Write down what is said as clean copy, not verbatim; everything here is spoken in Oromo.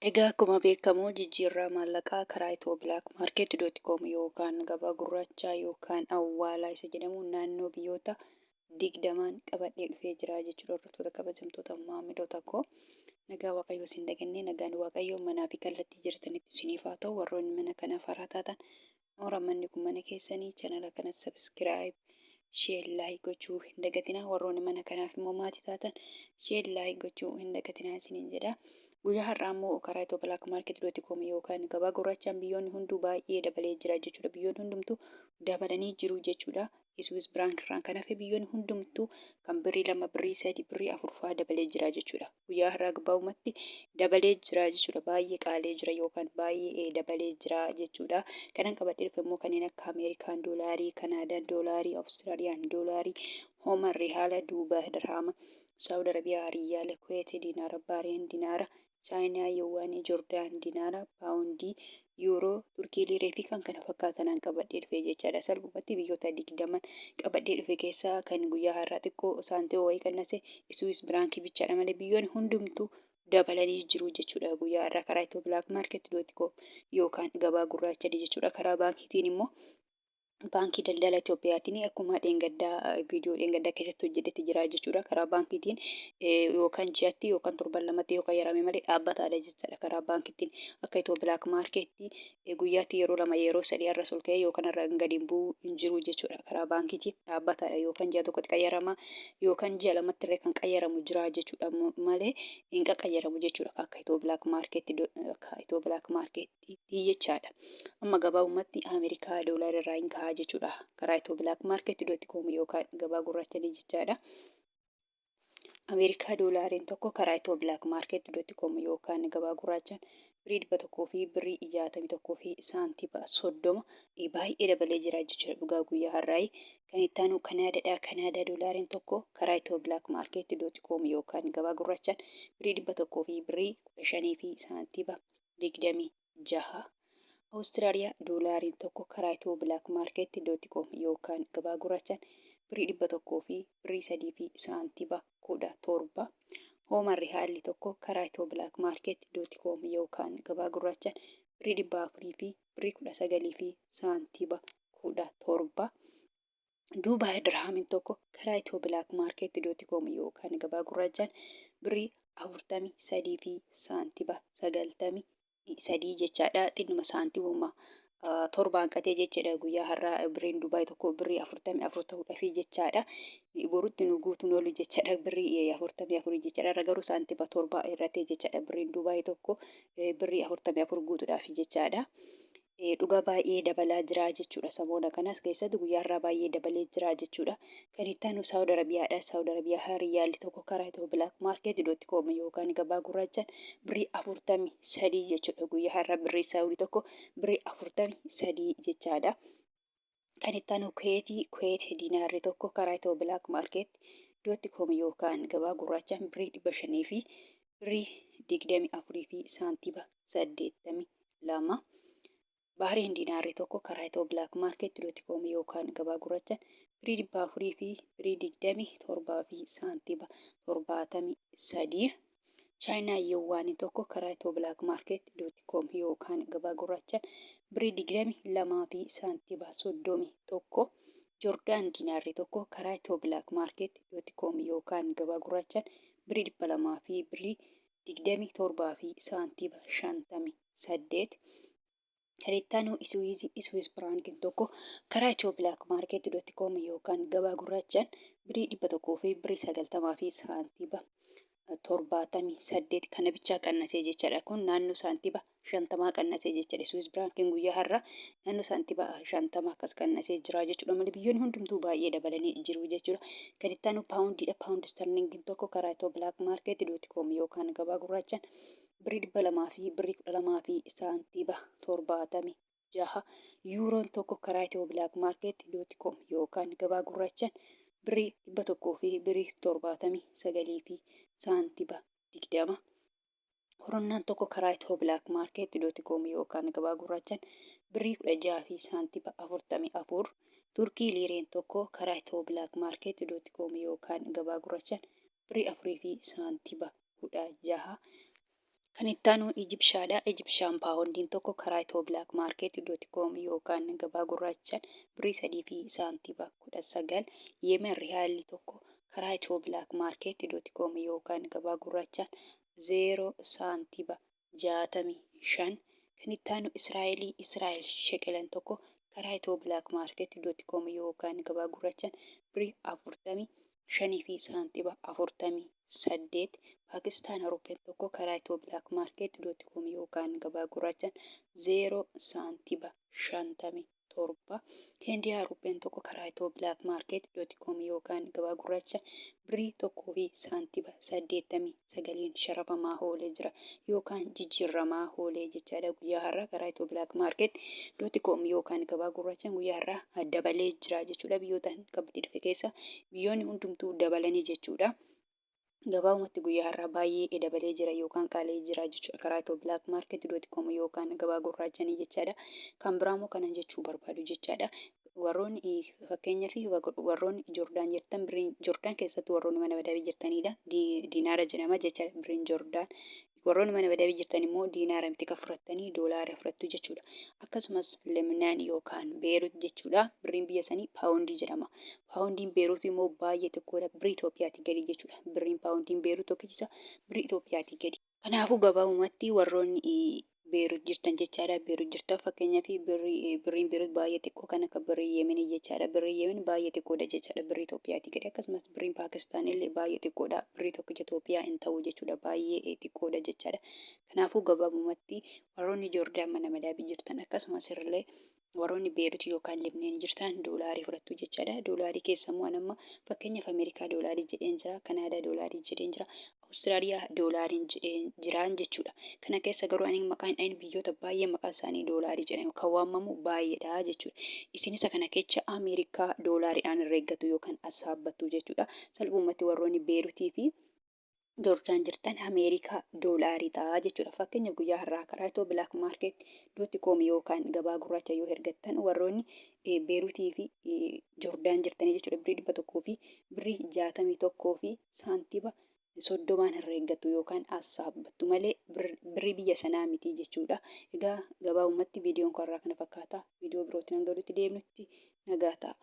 Egaa akkuma beekamu jijjiirraa maallaqaa karaa Ethio Black Market dot com yookaan gabaa gurraachaa yookaan awwaalaa isa jedhamu naannoo biyyoota 20n qabadhee dhufee jira jechuudha, hordoftoota kabajamtoota maamiloota koo. Nagaa Waaqayyoo isin dagannee, nagaan Waaqayyoo manaa fi kallattii jirtanitti isiniif haa ta'u. Warroonni mana kanaaf haaraa taatan, noora, manni kun mana keessanii, channel kana subscribe, share, like gochuu hin dagatinaa. Warroonni mana kanaaf immoo maatii taatan, share, like gochuu hin dagatinaa isiniin jedha. Guyyaa har'aa immoo karaa Ethio Black Market dot com yookaan gabaa gurraachaan biyyoonni hunduu baay'ee dabalee jira jechuudha. Biyyoonni hundumtuu dabalanii jiru jechuudha. Swiss franc irraan kan hafe biyyoonni hundumtuu kan birrii 2, birrii 3, birrii 4 fa'aa dabalee jira jechuudha. Guyyaa har'aa gabaabumatti dabalee jira jechuudha. Baay'ee qaalee jira yookaan baay'ee dabalee jira jechuudha. Kanan qabadhee dhufe immoo kanneen akka Ameerikaan doolaarii, Kanaadaan doolaarii, Awustiraaliyaan doolaarii, Homan Rihaala, Duubaay Dirhaama, Saawud Arabiyaa Riyaala, Kuweet Dinaara, Baareen Dinaara, Chaayinaa Yuwaanii, Jordaan Dinaara, Paawundii, Yuuroo, Turkii Liiree fi kan kana fakkaatanaan qabadhee dhufe jechaadha. Salphumatti biyyoota 20n qabadhee dhufe keessaa kan guyyaa har'aa xiqqoo saantima wayii qannase Swiss Biraankii bichaadha malee biyyoonni hundumtuu dabalanii jiru jechuudha. Guyyaa har'aa karaa Ethio Black Market dot com yookaan gabaa gurraacha jechuudha. Karaa baankiitiin immoo Baankii Daldala Itoophiyaatiin akkuma dheengaddaa viidiyoo dheengaddaa keessatti hojjedhetti jira jechuudha. Karaa baankiitiin yookaan ji'atti yookaan torban lamatti yookaan yarame malee dhaabbataadha jechaadha. Karaa baankiitiin akka Ethio Black Market guyyaatti yeroo lama, yeroo sadii har'as ol ka'ee yookaan har'a gadi bu'uu hin jiru jechuudha. Karaa baankiitiin dhaabbataadha, yookaan ji'a tokkotti qayyarama yookaan ji'a lamatti illee kan qayyaramu jira jechuudha malee hin qaqqayyaramu jechuudha akka Ethio Black Market, akka Ethio Black Market jechaadha. Amma gabaabumatti Ameerikaa doolaara irraa hin kaa'aa jechuudha. Karaa Ethio Black Market dot com yookaan gabaa gurraacha jechaadha. Ameerikaa doolaariin tokko karaa Ethio Black Market dot com yookaan gabaa gurraachaan birrii 100 fi birrii 61 fi saantima 30, baay'ee dabalee jira jechuudha dhugaa guyyaa har'aayi. Kan itti aanu Kanaadaadha. Kanaadaa doolaariin tokko karaa Ethio Black Market dot com yookaan gabaa gurraachaan birrii 100 fi birrii 15 fi saantima 26. Awustiraaliyaa doolaariin tokko karaa Ethio Black Market dot com yookaan gabaa gurraachaan birrii 100 fi birrii 3 fi saantima 17. Hooman Rihaalli tokko karaa Ethio Black Market dot com yookaan gabaa gurraachaan birrii 400 fi birrii 19 fi saantima 17. Duubaay Dirhaamiin tokko karaa Ethio Black Market dot com yookaan gabaa gurraachaan birrii 43 fi saantima 93 jechaadha. Xinnuma saantimuma torbaan qatee jechaadha. Guyyaa har'aa birriin Dubaay tokko birrii 44 ta'uudhafi jechaadha. Borutti nu guutuun oolu jechaadha. Birrii 44 jechaadha. Irra garuu saantima 7 irratee jechaadha. Birriin Dubaay tokko birrii 44 guutuudhaaf jechaadha. Dhugaa baay'ee dabalaa jira jechuudha. Samoona kanas keessatti guyyaa har'aa baay'ee dabalee jira jechuudha. Kan itti aanu Saawud Arabiyaadha. Saawud Arabiyaa riyaalli tokko karaa Ethio Black Market dot com yookaan gabaa gurraachaan birrii 43 jechuudha. Guyyaa har'aa birrii Saawudii tokko birrii 43 jechaadha. Kan itti aanu Kuweetii. Kuweet diinaarri tokko karaa Ethio Black Market dot com yookaan gabaa gurraachaan birrii 500 fi birrii 24 fi saantima 82. Baahriin diinaarri tokko karaa Ethio Black Market dot com yookaan gabaa gurraachaan birrii 400 fi birrii 27 fi saantima 73. Chaayinaa yuwaanii tokko karaa Ethio Black Market dot com yookaan gabaa gurraachaan birrii 22 fi saantima 31. Jordaan diinaarri tokko karaa Ethio Black Market dot com yookaan gabaa gurraachaan birrii 200 fi birrii 27 fi saantima 58. Kan itti aanu Iswiizii. Iswiis firaankiin tokko karaa Ethio Black Market dot com yookaan gabaa gurraachaan birrii 100 fi birrii 90 fi saantima 78, kana bichaa qannasee jechaadha. Kun naannoo saantima 50 qannasee jechaadha. Iswiis firaankiin guyyaa har'aa naannoo saantima 50 akkas qannasee jira jechuudha malee biyyoonni hundumtuu baay'ee dabalanii jiru jechuudha. Kan itti aanu paawundiidha. Paawundi sterlingiin tokko karaa Ethio Black Market dot com yookaan gabaa gurraachaan birrii 200 fi birrii 12 fi saantima 76. Yuuroon tokko karaa Ethio Black Market dot com yookaan gabaa gurraachaan birrii 100 fi birrii 79 fi saantima 20. Koronnaan tokko karaa Ethio Black Market dot com yookaan gabaa gurraachaan birrii 16 fi saantima 44. Turkii liireen tokko karaa Ethio Black Market dot com yookaan gabaa gurraachaan birrii 4 fi saantima 16. Kan itti aanu Ijibshaadha. Ijibshaan paawondiin tokko karaa Itiyoo Black Market dot com yookaan gabaa gurraachaan birrii 3 fi saantiba 19. Yemen Riyaalli tokko karaa Itiyoo Black Market dot com yookaan gabaa gurraachaan 0 saantiba 65. Kan itti aanu Israa'elii Israa'el Sheqelan tokko karaa Itiyoo Black Market dot com yookaan gabaa gurraachaan birrii 45 fi saantiba 48. Paakistaan Rupiin tokko karaa Itiyoo Black Market dot com yookaan gabaa gurraachaan 0 saantiba 57. Hindiyaa Rupiin tokko karaa Itiyoo Black Market dot com yookaan gabaa gurraacha birrii 1 fi saantiba 89n sharafamaa oolee jira yookaan jijjiirramaa oolee jechaadha. Guyyaa har'aa karaa Itiyoo Black Market dot com yookaan gabaa gurraachaan guyyaa har'aa dabalee jira jechuudha. Biyyoota qabdii dhufe keessa biyyoonni hundumtuu dabalanii jechuudha. Gabaabumatti guyyaa har'aa baay'ee dabalee jira yookaan qaala'ee jira jechuudha karaa Itiyoo Black Market dot com yookaan gabaa gurraachanii jechaadha. Kan biraa immoo kanan jechuu barbaadu jechaadha. Warroonni fakkeenyaaf warroonni Jordaan jirtan, birriin Jordaan keessatti warroonni mana madabii jirtanidha. Diinaara jedhama jechaadha birriin Jordaan. Warroonni mana madabii jirtan immoo diinaara miti kan fudhattanii, doolaara fudhattu jechuudha. Akkasumas Lemnaan yookaan Beerut jechuudha. Birriin biyya sanii paawundii jedhama. Paawundiin Beerut immoo baay'ee xiqqoodha. Birrii Itoophiyaatii gadi jechuudha. Birriin paawundiin Beerut tokkichisa birrii Itoophiyaatii gadi. Kanaafuu gabaabumatti warroonni Beerut jirtan jechaadha. Beerut jirtan fakkeenyaaf birriin Beerut baay'ee xiqqoo kan akka birrii Yemenii jechaadha. Birrii Yemen baay'ee xiqqoodha jechaadha. Birrii Itoophiyaatii gadi. Akkasumas birriin Paakistaan illee baay'ee xiqqoodha. Birrii tokkicha Itoophiyaa hin ta'u jechuudha. Baay'ee xiqqoodha jechaadha. Kanaafuu gabaabumatti warroonni Joordaan mana madaabii jirtan, akkasumas illee warroonni Beerut yookaan Libneen jirtan doolaarii fudhattu jechaadha. Doolaarii keessa immoo amma fakkeenyaaf Ameerikaa doolaarii jedheen jira, Kanaadaa doolaarii jedheen jira, Awustiraaliyaa doolaariin jedheen jiraan jechuudha. Kana keessa garuu ani maqaan hin dhahin, biyyoota baay'ee maqaan isaanii doolaarii jedhame kan waamamu baay'eedha jechuudha. Isin isa kana keessa Ameerikaa doolaariidhaan herreeggattu yookaan assaabbattu jechuudha. Salphumatti warroonni Beerutii fi Joordaan jirtan Ameerikaa doolaarii ta'a jechuudha. Fakkeenya guyyaa har'aa karaa Itoo Black Market dot com yookaan gabaa gurraacha yoo ergattan, warroonni Beerutii fi Joordaan jirtanii jechuudha, birrii 100 fi birrii 61 fi saantiba 30n herreeggattu yookaan assaabbattu malee birrii biyya sanaa miti jechuudha. Egaa gabaabumatti viidiyoon koo har'aa kana fakkaata. Viidiyoo birootiin hanga walitti deemnutti nagaa ta'a.